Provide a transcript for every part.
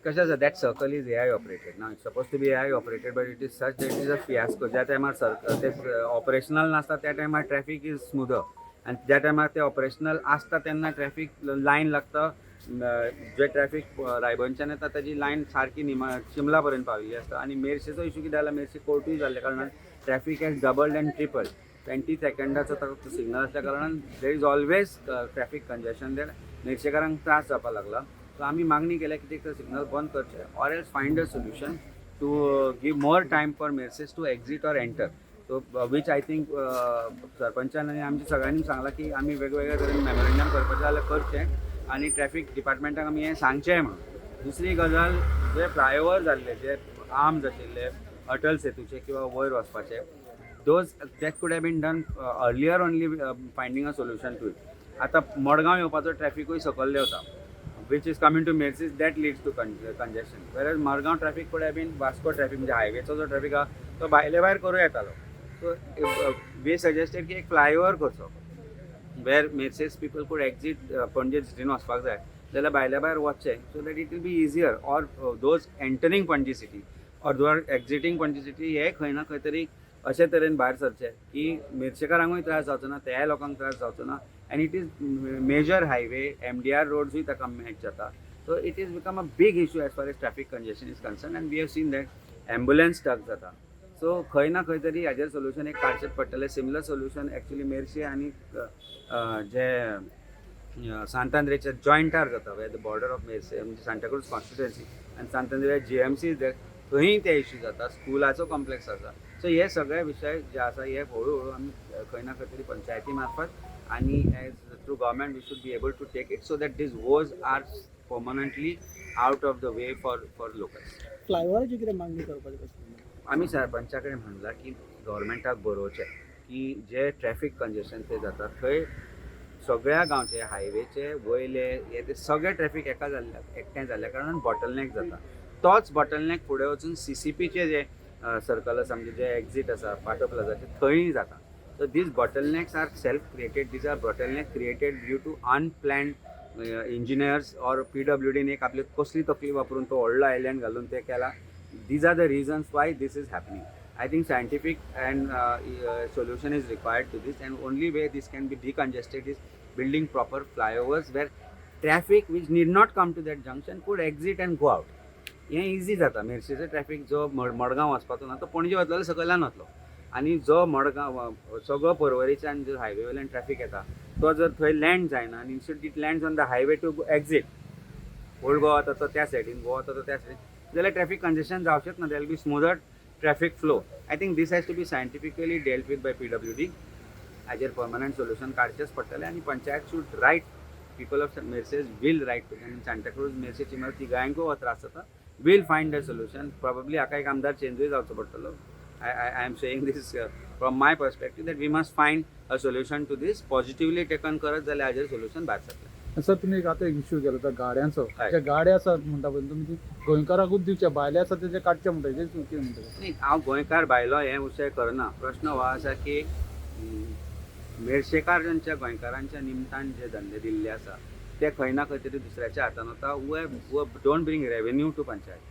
कशें आसा, that circle is AI operated ना. It's suppose to be AI operated, but it is such that is a fiasco. ज्या टायमार circle ते operational नासता, त्या टायमार ट्रॅफिक is स्मुदर आनी ज्या टायमार ते ऑपरेशनल आसता तेन्ना ट्रॅफिक लायन लागता. जे ट्रॅफिक रायबनच्यान येता ताजी लायन सारकी निमा चिमला पर्यंत पाविल्ली आसता. आनी मेरशेचो इशू कितें जाला, मेरशे कोर्टूय जाल्ल्या कारणान traffic has doubled and triple. 20 सेकंडाचो ताका सिग्नल आसल्या कारणान there is always traffic congestion there. मेरशेकारांक त्रास जावपाक लागला. सो आमी मागणी केल्या की ते सिग्नल बंद करचे or else find a solution to give more time for Merces to exit or enter. So which I think सरपंचान आनी आमच्या सगळ्यांनी सांगलां की आमी वेगवेगळ्या तरेन मेमोरेंडम करपाचें जाल्यार करचें आनी ट्रॅफिक डिपार्टमेंटाक आमी हें सांगचें म्हणून. दुसरी गजाल, जे फ्लायओवर जाल्ले, जे आर्म्स आशिल्ले अटल सेतूचे किंवा वयर वचपाचे, those that could have been done earlier only, finding a solution to it. आतां मडगांव येवपाचो ट्रॅफिकूय सकयल देंवता, which is coming to Merces, that leads to congestion, whereas Margao traffic could have been, Vasco traffic, म्हणजे हायवेचो जो ट्रॅफिक आहा तो भायले भायर करूं येतालो. सो we suggested की एक फ्लायओवर करचो where Merces people could exit. Panaji सिटीन वचपाक जाय जाल्यार भायल्या भायर वचचें, so that it will be easier or those entering Panaji city or those exiting Panaji city, हे खंय ना खंय तरी अशे तरेन भायर सरचे की मिरचेकारांकूय त्रास जावचो ना, त्याय लोकांक त्रास जावचो ना. And it is major highway, MDR रोड्सूय ताका मॅच जाता. So it is become a big issue as far as traffic congestion is concern, and we have seen that ambulance stuck जाता. सो खंय ना खंय तरी हाजेर सोल्युशन एक काडचें पडटलें. सिमिलर सोल्युशन एक्चुली मेरशे आनी जे सांतांद्रेच्या जॉयंटार जाता, where the border of Merces, म्हणजे सांताक्रूज कॉन्स्टिट्युएन्सी आनी सांतांद्रे जीएमसी, थंय ते इश्यू जाता. स्कुलाचो कॉम्प्लेक्स आसा. सो हे सगळे विशय जे आसा, हे हळू हळू आमी खंय ना खंय तरी पंचायती मार्फत आनी as through government we should be able to take it so that these woes are permanently out of the way for locals. फ्लायओवराची कितें मागणी करपाची आसली? आमी सरपंचा कडेन म्हणलां की गव्हर्मेंटाक बरोवचें की जे ट्रॅफीक कंजेशन ते जाता, थंय सगळ्या गांवचे हायवेचे वयले हे ते सगळे ट्रॅफीक एका जाल्ल्या एकठांय जाल्ल्या कारणान बॉटलनेक जाता. तोच बॉटलनेक फुडें वचून सीसीपीचे जे सर्कल आसा, म्हणजे जे एक्झीट आसा पाटो प्लाजाचे, थंय जाता. So these bottlenecks are self created. These are bottleneck created due to unplanned engineers or पीडब्ल्यूडीन एक आपली कसली तकली वापरून तो व्हडलो आयलँड घालून ते केला. These are the reasons why this is happening. I think scientific and solution is required to this, and only way this can be decongested is building proper flyovers where traffic which need not come to that junction could exit and go out. हें easy जाता. मेरशेचो traffic जो मडगांव वचपाचो ना, तो पणजे वतलो जाल्यार सकयल्यान वतलो आनी जो मडगांव सगळो पर्वरीच्यान जो हायवे वयल्यान ट्रॅफिक येता, तो जर थंय लँड जायना आनी instead it lands on the highway to exit Old Goa वता तो त्या सायडीन, गोवा वता तो त्या सायडीन, जाल्यार ट्रॅफिक कंजेशन जावचेंच ना. There will be smoother traffic flow. I think this has to be scientifically dealt with by PWD. हाजेर परमनंट सोल्युशन काडचेंच पडटलें आनी panchayat should write, people of Merces will write to, आनी सांताक्रूज, मेरसे, चिंबल तिगांयकूय हो त्रास जाता. Will find a solution. Probably हाका एक आमदार चेंजूय जावचो पडटलो. I am saying this from my perspective that we must find a solution to this. Positively taken करत जाल्यार हाजेर सोल्युशन भायर सरतलें. सर, तुमी एक आतां एक इश्यू केलो तो गाड्यांचो. हय. जे गाडे आसात म्हणटा पळय तुमी, ती गोंयकाराकूच दिवचे, भायले आसा तेजे काडचे म्हणटा, हेजेर तुमी कितें म्हणटा? न्ही, हांव गोंयकार भायलो हें विशय करना. प्रश्न हो आसा की मेरशेकारांच्या, गोंयकारांच्या निमतान जे धंदे दिल्ले आसा, ते खंय ना खंय तरी दुसऱ्याच्या हातान वता, who don't bring revenue to panchayat.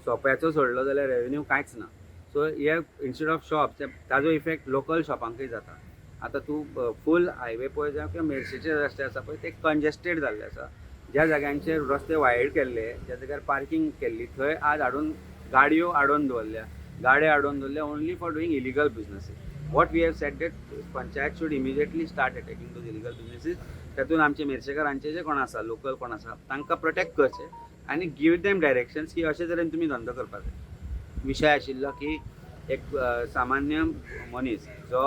सोंप्याचो सोडलो जाल्यार रेवेन्यू कांयच ना. सो हे इन्स्टेड ऑफ शॉप, ताजो इफेक्ट लोकल शॉपांकूय जाता. आतां तूं फूल हायवे पळय जावं किंवा मेरशेचे रस्ते आसा पळय, ते कंजेस्टेड जाल्ले आसा. ज्या जाग्यांचेर रस्ते वायड केल्ले, ज्या जाग्यार पार्कींग केल्ली, थंय आज हाडून गाडयो आडोवन दवरल्या, गाडे आडोवन दवरल्या, only for doing illegal businesses. What we have said that panchayat should immediately start attacking those illegal businesses. तातूंत आमचे मेरशेकारांचे जे कोण आसा, लोकल कोण आसा, तांकां प्रोटेक्ट करचे आनी गिव देम डायरेक्शन्स की अशे तरेन तुमी धंदो करपाक जाय. विशय आशिल्लो की एक सामान्य मनीस जो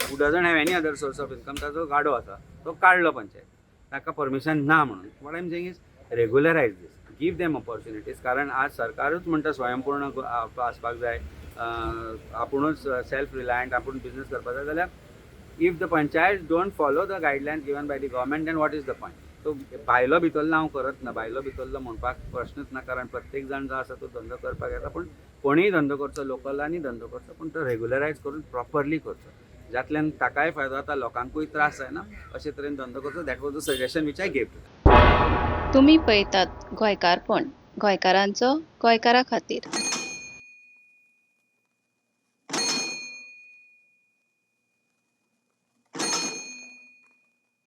who doesn't have any other source of income, ताजो गाडो आसा, तो काडलो पंचायत ताका परमिशन ना म्हणून. What I'm saying is regularize this, give them opportunities, कारण आज सरकारूच म्हणटा स्वयंपूर्ण आसपाक जाय, आपुणूच सेल्फ रिलायंट, आपूण बिजनेस करपाक जाय, जाल्यार if the panchayat don't follow the guidelines given by the government, then what is the point? So भायलो भितरलो हांव करत ना. भायलो भितरलो म्हणपाक प्रश्नच ना, कारण प्रत्येक जाण जो आसा तो धंदो करपाक येता. पूण कोणीय धंदो करचो, लोकलांनी धंदो करचो, पूण तो रेगुलरायज करून प्रॉपरली करचो, जातल्यान ताकाय फायदो जाता, लोकांकूय त्रास जायना, अशे तरेन धंदो करचो. That was the suggestion which I gave to तुमी पळयतात गोंयकारपण. गोंयकारांचो गोंयकारां खातीर.